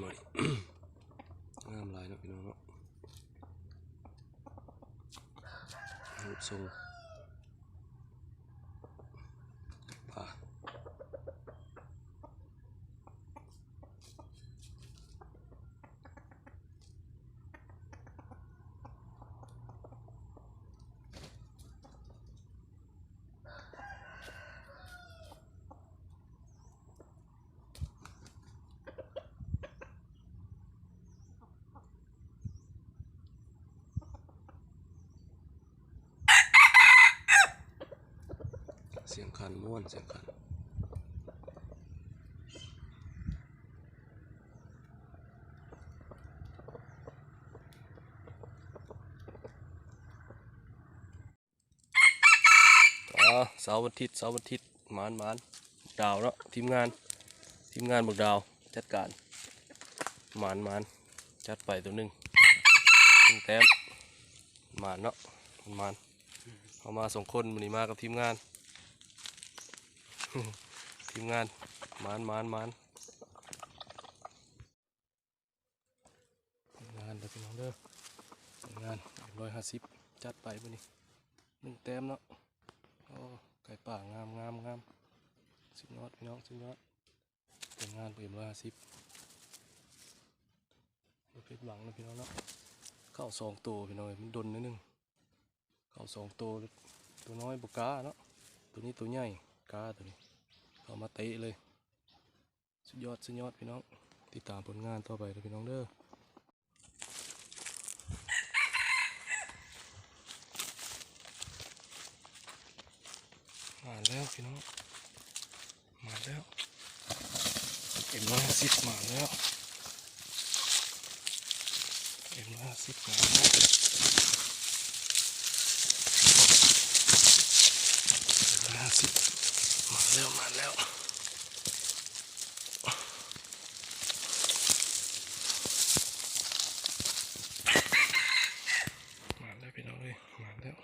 ໃໝ່ ງາມຫຼາຍເນາະພີ່ນ້ອງເນາະ ຮູບຊົງປາ. ສຽງຂັນມ່ວນ ສຽງຂັນ. ອາ ເສົາວັນທິດ ເສົາວັນທິດ ໝານໆ ບັກດາວເນາະ ທີມງານ ທີມງານບັກດາວຈັດການ ໝານໆ ຈັດໄປໂຕໜຶ່ງ ໜຶ່ງແຕ້ມ ໝານເນາະ ໝານ. ເຮົາມາສອງຄົນ ມື້ນີ້ມາກັບທີມງານ ທີມງານ ໝານໆໆ. ງານເດີພີ່ນ້ອງເດີ ງານເອັມຮ້ອຍຫ້າສິບ ຈັດໄປມື້ນີ້ ໜຶ່ງແຕ້ມເນາະ. ໂອ້ ໄກ່ປ່າງາມໆໆ ສຸດຍອດພີ່ນ້ອງ ສຸດຍອດ ຜົນງານເອັມຮ້ອຍຫ້າສິບ ບໍ່ຜິດຫວັງເນາະພີ່ນ້ອງເນາະ. ເຂົ້າສອງໂຕພີ່ນ້ອງເອີຍ ມັນດົນໜ້ອຍໜຶ່ງ ເຂົ້າສອງໂຕ ໂຕນ້ອຍບໍ່ກ້າເນາະ ໂຕນີ້ໂຕໃຫຍ່ກ້າ ໂຕນີ້ເຂົ້າມາເຕະເລີຍ. ສຸດຍອດ ສຸດຍອດພີ່ນ້ອງ ຕິດຕາມຜົນງານຕໍ່ໄປເດີພີ່ນ້ອງເດີ. ມາແລ້ວພີ່ນ້ອງ ມາແລ້ວ ເອັມຮ້ອຍຫ້າສິບ ມາແລ້ວ ເອັມຮ້ອຍຫ້າສິບ ມາແລ້ວ ເອັມຮ້ອຍຫ້າສິບ ມາແລ້ວ ມາແລ້ວ. ມາແລ້ວພີ່ນ້ອງເອີຍ ມາແລ້ວ.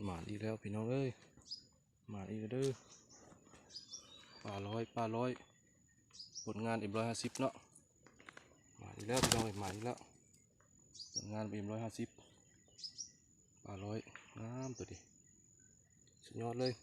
ໝານອີກແລ້ວພີ່ນ້ອງເອີຍ ໝານອີກແລ້ວເດີ. ປາລອຍ ປາລອຍ ຜົນງານເອັມຮ້ອຍຫ້າສິບເນາະ ໝານອີກແລ້ວພີ່ນ້ອງເອີຍ ໝານອີກແລ້ວ ຜົນງານເອັມຮ້ອຍຫ້າສິບ ປາລອຍ ງາມໂຕນີ້ ສຸດຍອດເລີຍ.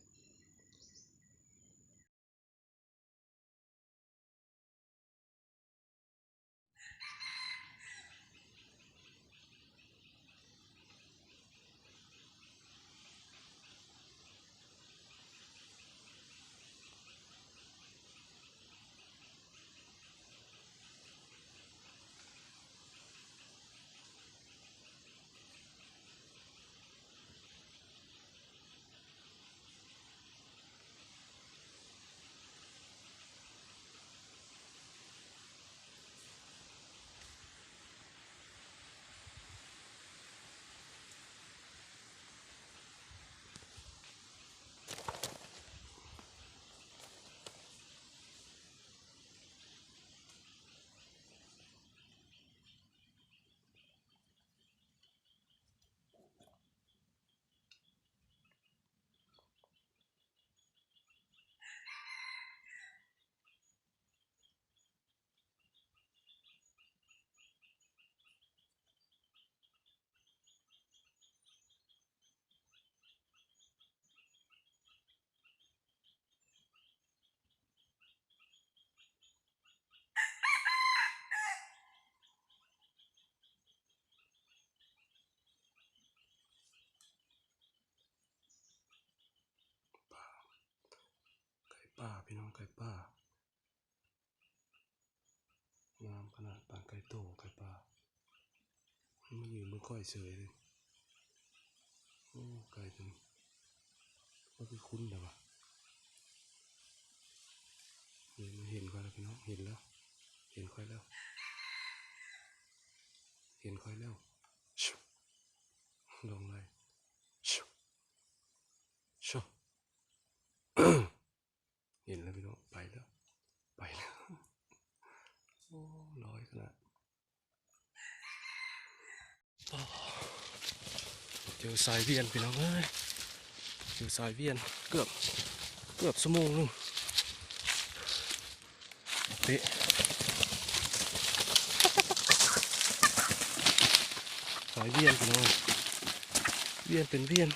ປາ ໄກ່ປ່າພີ່ນ້ອງ ໄກ່ປ່າ ງາມຂະໜາດ ປານໄກ່ໂຕ ໄກ່ປ່າ ມັນມາຢືນເບິ່ງຂ້ອຍເສີຍເລີຍ. ໂອ້ ໄກ່ໂຕນີ້ ມັນຄືຄຸ້ນແທ້ວະ. ນີ້ ມັນເຫັນຂ້ອຍແລ້ວພີ່ນ້ອງ ເຫັນແລ້ວ ເຫັນຂ້ອຍແລ້ວ. ເຫັນຂ້ອຍແລ້ວ ລອງໄລ່ ເຫັນແລ້ວພີ່ນ້ອງ ໄປແລ້ວ ໄປແລ້ວ ໂອ້ ລອຍຂະໜາດ. ເຈີສາຍວຽນພີ່ນ້ອງເອີຍ ເຈີສາຍວຽນ ເກືອບ ເກືອບຊົ່ວໂມງໜຶ່ງ ເຕະ ສາຍວຽນພີ່ນ້ອງ ວຽນເປັນວຽນ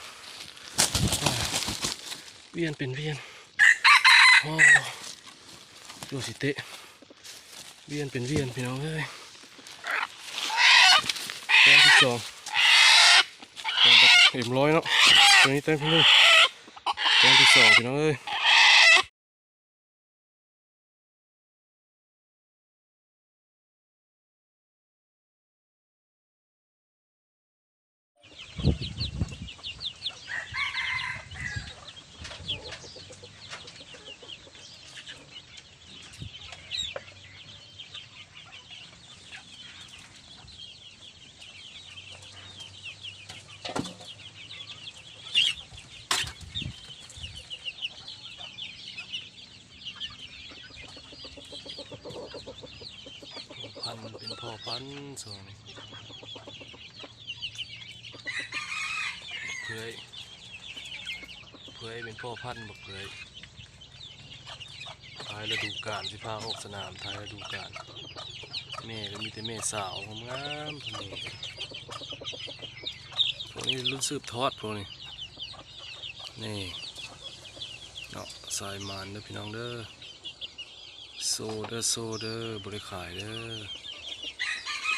ວຽນເປັນວຽນ ໂອ້ ດູຊິເຕະ ວຽນເປັນວຽນພີ່ນ້ອງເອີຍ ແຕ້ມທີສອງ ຂອງບັກເອັມຮ້ອຍເນາະ ໂຕນີ້ແຕ້ມທີໜຶ່ງ ແຕ້ມທີສອງພີ່ນ້ອງເອີຍ. ພັນເປັນພໍ່ພັນຊ່ວງນີ້ ເຜື່ອຍ ເຜື່ອຍເປັນພໍ່ພັນບັກເຜື່ອຍ ທ້າຍລະດູການ ຊິພາອອກສະໜາມທ້າຍລະດູການ ແມ່ກໍມີແຕ່ແມ່ສາວງາມໆ ພວກນີ້ ພວກນີ້ລຸ້ນສືບທອດພວກນີ້ ນີ້ເນາະ ສາຍໝານເດີພີ່ນ້ອງເດີ. ໂຊເດີ ໂຊເດີ ບໍ່ໄດ້ຂາຍເດີ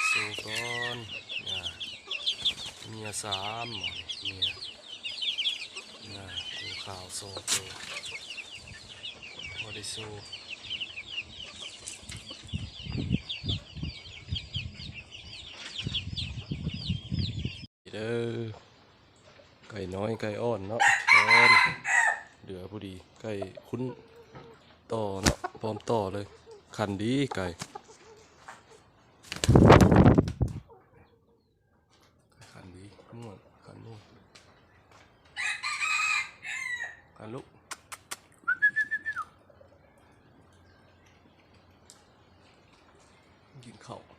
ໂຊກ່ອນ ອາ ເມຍສາມ ເມຍ ນາ ເມຍຂາວສອງໂຕ ບໍ່ໄດ້ໂຊເດີ. ໄກ່ນ້ອຍໄກ່ອ່ອນເນາະ ອ່ອນ ເຫຼືອພໍດີ ໄກ່ຂຸ້ນຕໍ່ເນາະ ພ້ອມຕໍ່ເລີຍ ຂັນດີໄກ່ ຂັນດີ ມ່ວນ ຂັນມ່ວນ ຂັນລູກ ກິນເຂົ້າ.